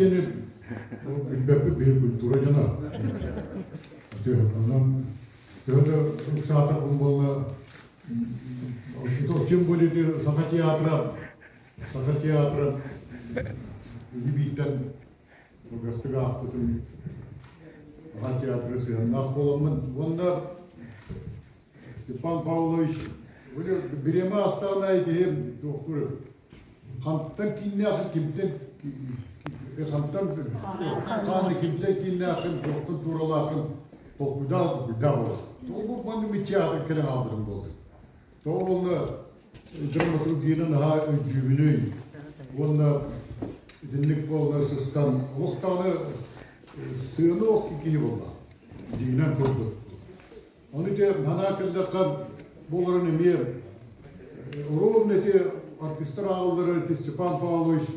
диэни билбэппит биһи культура дьоно. Онон төһө да ыксаатарбын буолла, тем более Саха театра, Саха театра Либийтэн кылгастык аахпытым Саха театра сыһыаннаах буоламмын. Уонна Степан Павлович бириэмэ астаҕына киһи туохтуур хантан кииннээхин кимтэн хантан хааны кимтэн кииннээхин туохтан тууралаахын толкуйдаа толкуйдаа буолар. Тоҕо бу маннык театр кэлэн хаалбытым буолла. Тоҕо буолла драматургияны наһаа өйдүүбүнүй уонна итинник буоллар сыстан олох даҕаны сыаны ох киһи буолла дьиҥинэн курдук. Ону ити санаа кэллэххэ буоларын эмиэ ровно ити артистар ааҕаллара ити Степан Павлович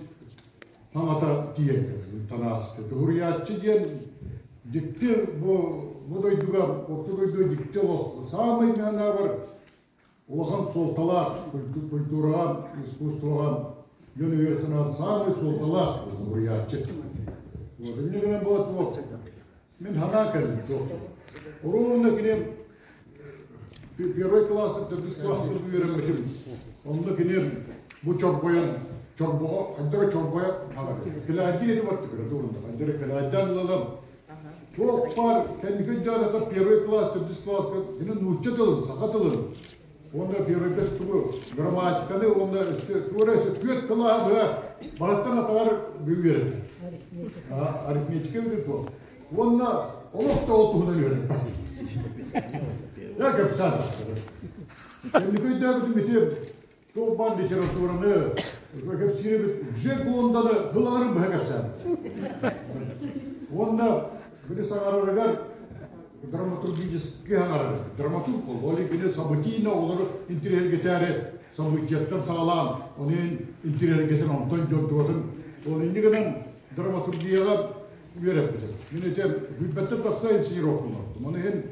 саҥата тиийэн кэлэр Танаасты. Туһуруйааччы диэн дьикти бу бу дойдуга орто дойдуга дьикти олох саамай мээнэбэр улахан суолталаах культураҕа, искусствоҕа дьон өйөр санаат саамай суолталаах суруйааччы. Вот, инньэ гынан буолат туох мин санаа кэллим туох. Ровно кини первый класс, төрдүс класска үөрэммитим. Онно кини бу чорбойон чорбоҕо хайдара чорбойо кэлээддин эти баттыгыра туурунда хайдара кэлээддэн ылалам Туох баар кэнники өйдөөнөтө первый класс, төрдүс класска кини нуучча тылын, саха тылын уонна первыйга тугу грамматиканы уонна туора түөрт кылааһы быһа баһыттан атаҕар үөрэтэр. Арифметика эбитэ туох. Уонна олох да ол туһунан үөрэппэт. Я кэпсээн тахсар. Кэнники өйдөөбүтүм ити Туох баар литератураны кэпсиирбит Джек Лондоны ыланарын быһа кэпсээбит. Уонна били саҥарарыгар драматургически саҥарар. Драматург буолла. Ол кини событийно олору интириэһиргэтээри событияттан саҕалаан, ону интириэһиргэтэн онтон дьон туотун ол инньэ гынан драматургияҕа үөрэппитим. Мин ити билбэттэн тахса инсценировка оҥорбутум. Ону иһин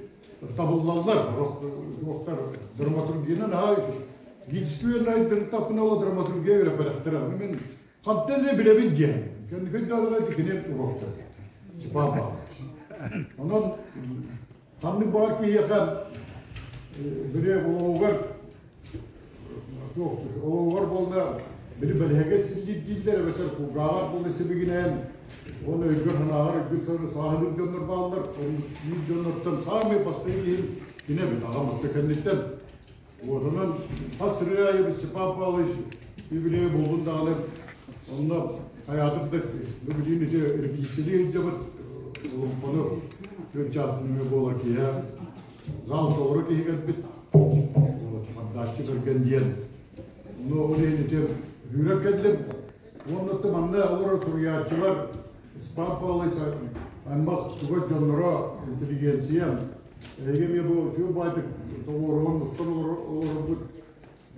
табыллаллар, туохтар драматургияны наһаа гидствуеннай дырыттаппына драматургия үөрэппэтэхтэрэ. Ону мин хантан эрэ билэбин диэн. Кэнники дьаалара кини уруоктар. Степан Павлович. Онон ханнык баҕар киһиэхэ били олоҕугар туох олоҕугар буолла били бэлэһэгэ силлиир дииллэр эбэтэр кулгааҕар буолла сибигинээн Уонна өйгөр-санааҕар өйгүн сааһылыыр дьоннор бааллар. Ол дьоннортон саамай бастакы киһим кини эбит, аҕам отто кэнниттэн. Вот онон хас сырыы аайы Степан Павлович юбилейа буоллун даҕаны, онно хайаатыр да бүгүн ити репетициялыы сылдьабыт олоҥхону түөрт чаастан эмиэ буолар киһи зал толору киһи кэлбит. Хардааччы Бэргэн диэн. Ону ол иһин ити үүрэн кэллим. Уонна манна олорор суруйааччылар Степан Павлович аймах чугас дьонноро, интеллигенция, эһиги эмиэ бу үчүгэй баайдык тоҕуоруһан мустан олорорбут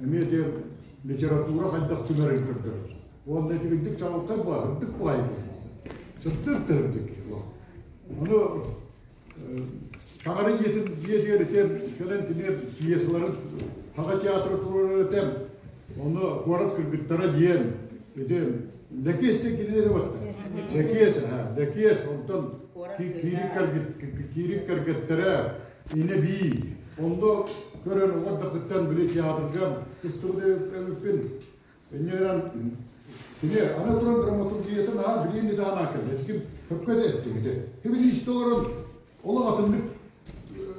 эмиэ те литература хайдах түмэрин көрдөрөр. Уонна итигирдик чаҕылхай баар, сырдык баай сырдык да сырдык Ону Таҥара дьиэтин дьиэтигэр ити кэлэн кини пьесаларын Саха театра туруорар этэ. Онно куорат кыргыттара диэн ити Лэкиэс диэн кинини да батта. Лэкиэс, Лэкиэс, онтон киирик кэргэттэрэ инэ бии. Онно көрөн оҕо дакыттан били театрга сыстыбыт эбиппин. Инньэ гынан кини аны туран драматургията наһаа билиэн идэҕин кэллэ. Итиким хөпкө да эттиҥ ити. Хибили истэ олорон олох атыннык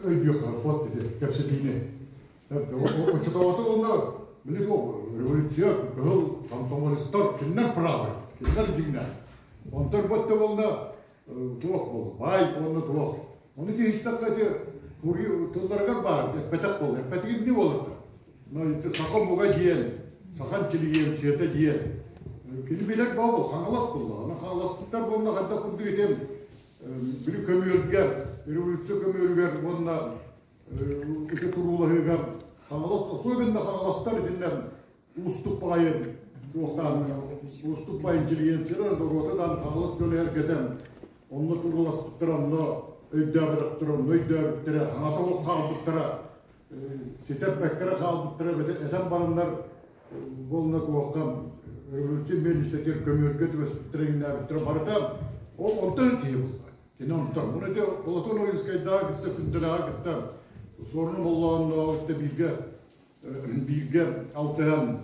өйдүөххэ бот ити кэпсэтиини. Оччотооҕута уонна били туох революция, кыһыл комсомолецтар кинилэр правы, кинилэр дьиҥнээх. Онтон ботта буолла туох буол, баай уонна туох. Ону киһистэххэ ити тылларыгар баар эппэтэх буолла. Эппэтигин не буолар. Но ити саха омуга диэн, саха интеллигенцията диэн. Кини билэр буолбул, хаҥалас буолла. Аны хаҥаласпыттар буолла хайдах курдук ити били көмүөлгэ, революция көмүөлүгэр уонна ити туруулаһыыга хаҥалас, особенно хаҥаластар итиннэ уустук баҕайы туохтаан уустук баҕайы интеллигенциялар норуота даҕаны хаҥалас дьоно эргэтэн онно турууласпыттара, онно өйдөөбөтөхтөрө, онно өйдөөбүттэрэ, хаҥата суох хаалбыттара ситэ эппэккэ эрэ хаалбыттара эбэтэр этэн бараннар буолла туохха Революция миэлисэтигэр көмүөлгэ түбэспиттэрэ иҥнээбиттэрэ барыта ол онтон киһи буолла. Кини онтон. Муну ити Платон Ойуунскайдааҕы кытта Күндэлээҕи кытта Суорун Омоллооннооҕу кытта бииргэ бииргэ алтыһан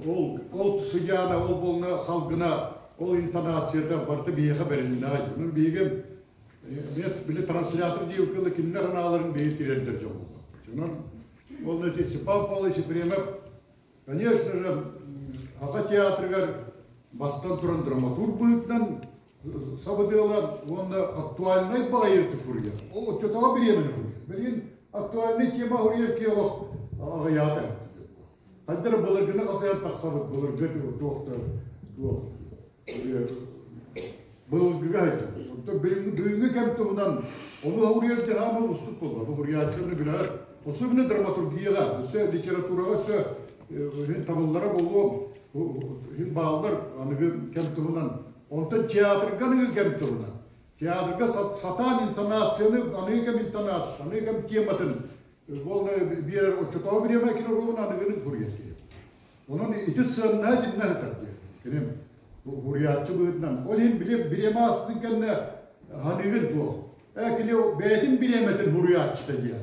ол ол сыдьаана, ол буолна салгына, ол интонацията барыта биһиэхэ бэрилиннэҕэ. Онон биһиги били транслятор диир кылы кинилэр анааларын биһиги тириэрдэр дьон буолла. Онон ол эти Степан Павлович Ефремов, конечно же, Аҕа театрыгар бастан туран драматург быһыытынан сабыдыала уонна актуальнай баҕайы суруйар. Ол оччотооҕу бириэмэни суруйар. Билигин актуальнай тема суруйар киһи олох аҕыйаата. Хайдара былыргыны хасыйан тахсабыт, былыргы туох да туох былыргыга сылдьар. Оттон бүгүҥҥү кэм туһунан ону суруйар дьаһаамы устук буолла. Бу суруйааччыны билэр. Особенно драматургияҕа, өссө литератураҕа өссө иһин табыллара буолуо, иһин бааллар аныгы кэм туһунан. Онтон театрга аныгы кэм туһунан. Театрга сатаан интонацияны, аныгы кэм интонация, аныгы кэм тематын Уонна биэрэр оччотооҕу бириэмэ кини оруолун аныгыны суруйар киһи. Онон ити сыаннаһа дьиннэ сытар диэн. Кини суруйааччы быһыытынан. Ол иһин били бириэмэ ааспытын кэннэ ханыыгын туох. Ээ кини бэйэтин бириэмэтин суруйааччыта диэн.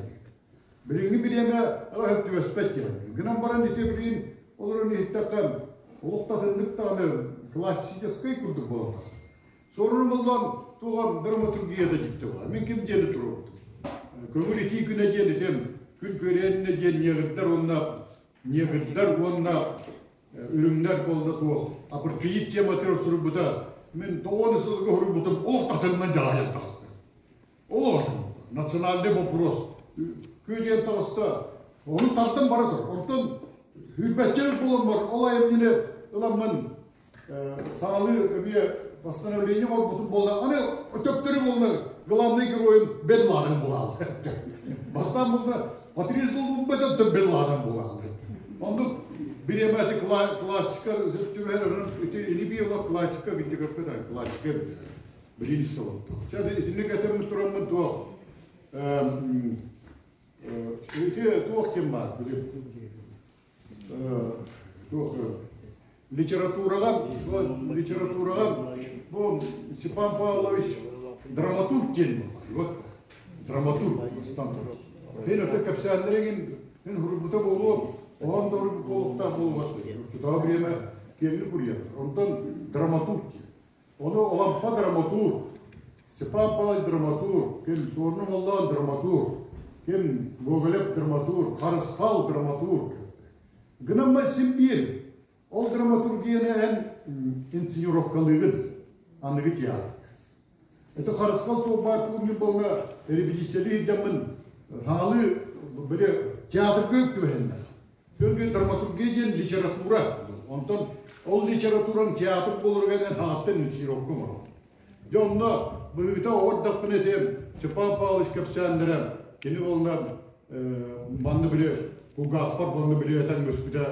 Билиҥҥи бириэмэ өһөп түбэспэт диэн. Гынан баран ити билигин олорон иһиттэххэ олох татыннык даҕаны классическай курдук буолан тахсар. Суорун буллан туох драматургията дьикти буолар. Мин ким диэни туруорбутум. Көҥүл итии күнэ диэн итим, күн күөрээнинэ диэн негрдар уонна негрдар уонна үрүҥнэр буолла туох апартеид тематыгар суруйбута. Мин тоҕуон сылга суруйбутум олох татымынан дьаһайан таҕыста. Олох атым. Национальный вопрос. Күөдүйэн таҕыста. Ону тардан бара тур. Онтон сүүрбэччэ буолан бар ол айымньыны ыламмын саҥалыы эмиэ восстановление оҥорбутум буолла. Аны төптөрү буолла главный геройум Бен Ладен буолааллар. Бастаан буолла Патрис Лулумбетен Бен Ладен буолааллар. Оннук бириэмэ ити классика түбэһэр ити ини классика гинти көрбөт классика билин истэ Чэ итинник этэммит тураммын туох ити туох ким баар туох литератураҕа литератураҕа бу Степан Павлович драматург диэн вот драматург Мен өтө кэпсээннэригин мин суруйбута буолуо, оһон да суруйбут буолуохтаах буолбат. Чутаа бириэмэ киэҥник суруйар. Онтон драматург диэн. Ону Алампа драматург, Степан Павлович драматург, ким Суорун Омоллоон драматург, ким Гоголев драматург, Харысхал драматург. Гынаммай син биир. Ол драматургияны эн инсценировкалыыгын аныгы театр. Это Харысхал туолбаат тугун буолла репетициялыы сылдьаммын хаҥалыы били театрга үктүбэһиннэр. Сөргүн драматургия диэн литература. Онтон ол литературан театр буоларыгар эн хаҥаттан инсценировка оҥорор. Дьэ онно быһыыта оҕордохпун этиэм Степан Павлович кэпсээннэрэ кини буолла манна били кулгаахпар буолла били этэн көспүтэ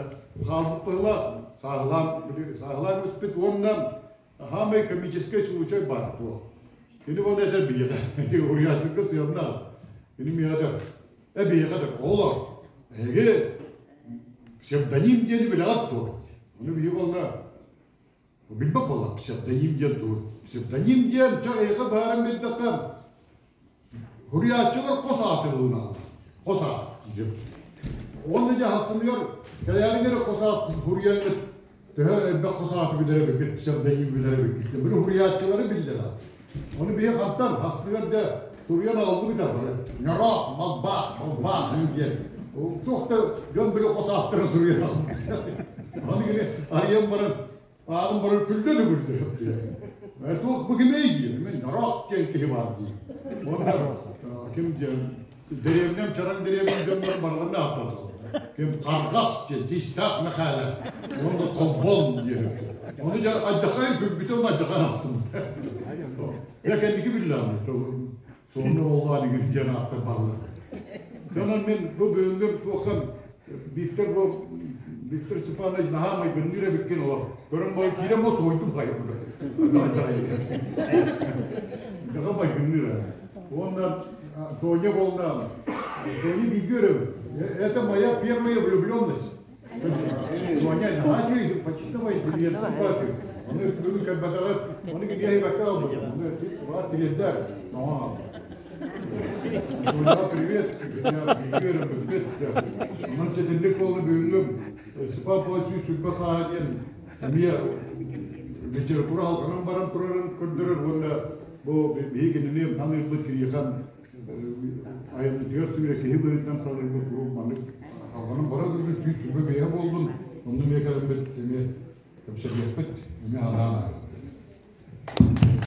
хаалбыт быһыылаах сааһылаан били сааһылаан көспүт уонна Аһаамай комическай случай баар дуо? Кини буолла этэр биһиэхэ, ити уруйааччыларга сыһыаннаах. Кини миэхэ этэр, э биһиэхэ этэр, оҕолор, эһиги псевдоним диэни билэҕит дуо? Ону биһиги буолла билбэт буолла псевдоним диэн тугу? Псевдоним диэн чэ эһиэхэ баарын билдэххэ Суруйааччылар хос ааты ылыналлар. Хос аат диир. Уонна дьэ хассыныгар кэлээриҥ эрэ хос аат суруйаҥҥыт төһө элбэх хос ааты билэр эбиккит, псевдоним билэр эбиккит диэн. Били суруйааччылары биллэр аат. Ону биһи хантан хассыныгар дьэ суруйан аҕаллыбыт бары. Ньороох, малбаах, малбаах диэн. Туох да дьон били хос ааттарын суруйан аҕалбыт. Аны кини арыйан баран Ааҕын баран күллэ да күллэ. Туох бу кимий диир. Мин Нарок диэн киһи баар диир. Уонна ким диэн дэриэбинэм чараҥ дэриэбинэм дьоннор барыларын ааттаталлар. Ким Харҕас диэн Тиистээх Мэхээлэ уонна Толбон диэн. Ону дьэ алдьархайын күлбүтүм алдьархайын астыммыт. Дьэ кэнники биллэҕим. Сонно буоллаҕа игин диэн ааттар бааллар. Дьонон мин бу бүгүҥҥү туохха Виктор бу Виктор Степанович наһаа майгынныыр эбиккин олох. Көрөн бой киирэн бу суойдум хайбыта. Даҕа майгынныыр. Уонна Тоня буолла. Тоня бииргэ Это моя первая влюбленность. Соня, наһаа үчүгэй, почтовай тириэрдин бааты. Ону бүгүн кэлбэтэҕэр, ону киниэхэ бакка албытым. Ону баар тириэрдэр, тоҥон Соня, привет, биһиги Онон ситинник буолла бүгүҥҥү Степан Павлович сүлбэ сааһа диэн эмиэ литература алҕанан баран турарын көрдөрөр уонна бу биһиги кинини таныырбыт киниэхэ айымньытыгар сүүрэ киһи быһыытынан саныырбыт куруук маннык алҕанан бара турбут 125 буоллун, онно эмиэ кэлэммит эмиэ кэпсэтиэхпит, эмиэ анаан ааһыахпыт.